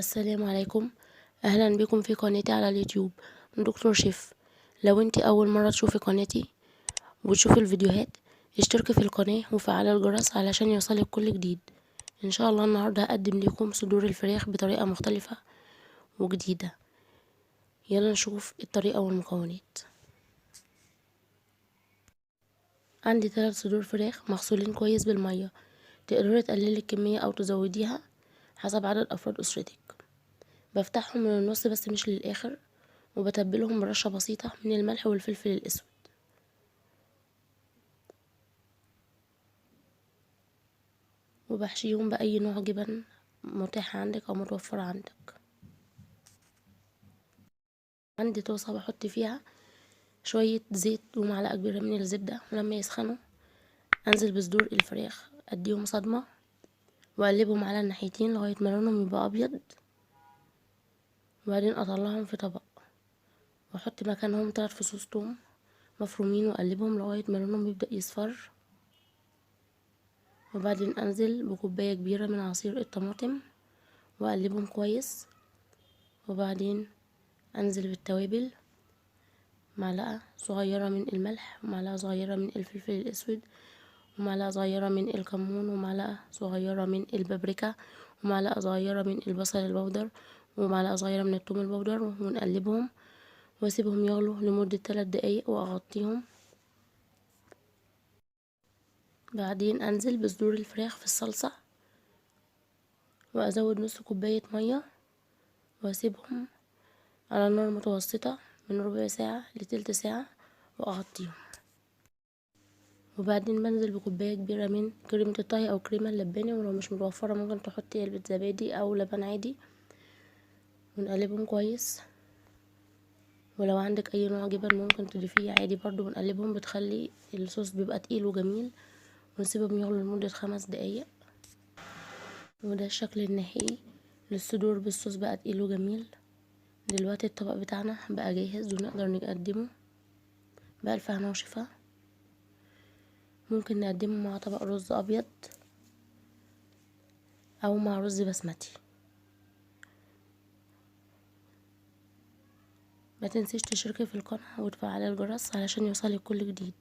السلام عليكم، اهلا بكم في قناتي على اليوتيوب دكتور شيف. لو انت اول مرة تشوفي قناتي وتشوفي الفيديوهات اشتركي في القناة وفعلي الجرس علشان يوصلك كل جديد. ان شاء الله النهاردة هقدم لكم صدور الفراخ بطريقة مختلفة وجديدة. يلا نشوف الطريقة والمكونات. عندي 3 صدور فراخ مغسولين كويس بالمية، تقدري تقللي الكمية او تزوديها حسب عدد افراد اسرتك. بفتحهم من النص بس مش للاخر، وبتبلهم برشة بسيطة من الملح والفلفل الاسود. وبحشيهم باي نوع جبن متاح عندك او متوفر عندك. عندي طاسة بحط فيها شوية زيت ومعلقة كبيرة من الزبدة، ولما يسخنوا انزل بصدور الفراخ، اديهم صدمة واقلبهم على الناحيتين لغاية ما لونهم يبقى ابيض، وبعدين اطلعهم في طبق واحط مكانهم 3 فصوص توم مفرومين واقلبهم لغاية ما لونهم يبدأ يصفر. وبعدين انزل بكوباية كبيرة من عصير الطماطم واقلبهم كويس. وبعدين انزل بالتوابل، معلقة صغيرة من الملح ومعلقة صغيرة من الفلفل الاسود ومعلقة صغيرة من الكمون ومعلقة صغيرة من البابريكا ومعلقة صغيرة من البصل البودر ومعلقة صغيرة من الثوم البودر، ونقلبهم واسيبهم يغلوا لمدة 3 دقايق واغطيهم. بعدين انزل بصدور الفراخ في الصلصة وازود نص كوباية مية واسيبهم على نار متوسطة من ربع ساعة لتلت ساعة واغطيهم. وبعدين بنزل بكوباية كبيرة من كريمة الطهي او كريمة اللباني، ولو مش متوفرة ممكن تحطي علبة زبادي او لبن عادي، ونقلبهم كويس. ولو عندك اي نوع جبن ممكن تضيفيه عادي برضو، ونقلبهم، بتخلي الصوص بيبقى تقيل وجميل. ونسيبهم يغلوا لمدة 5 دقايق. وده الشكل النهائي للصدور بالصوص، بقى تقيل وجميل. دلوقتي الطبق بتاعنا بقى جاهز ونقدر نقدمه بألف هنا وشفا. ممكن نقدمه مع طبق رز ابيض او مع رز بسمتي. ما تنسيش تشتركي في القناة وتفعلي الجرس علشان يوصلك كل جديد.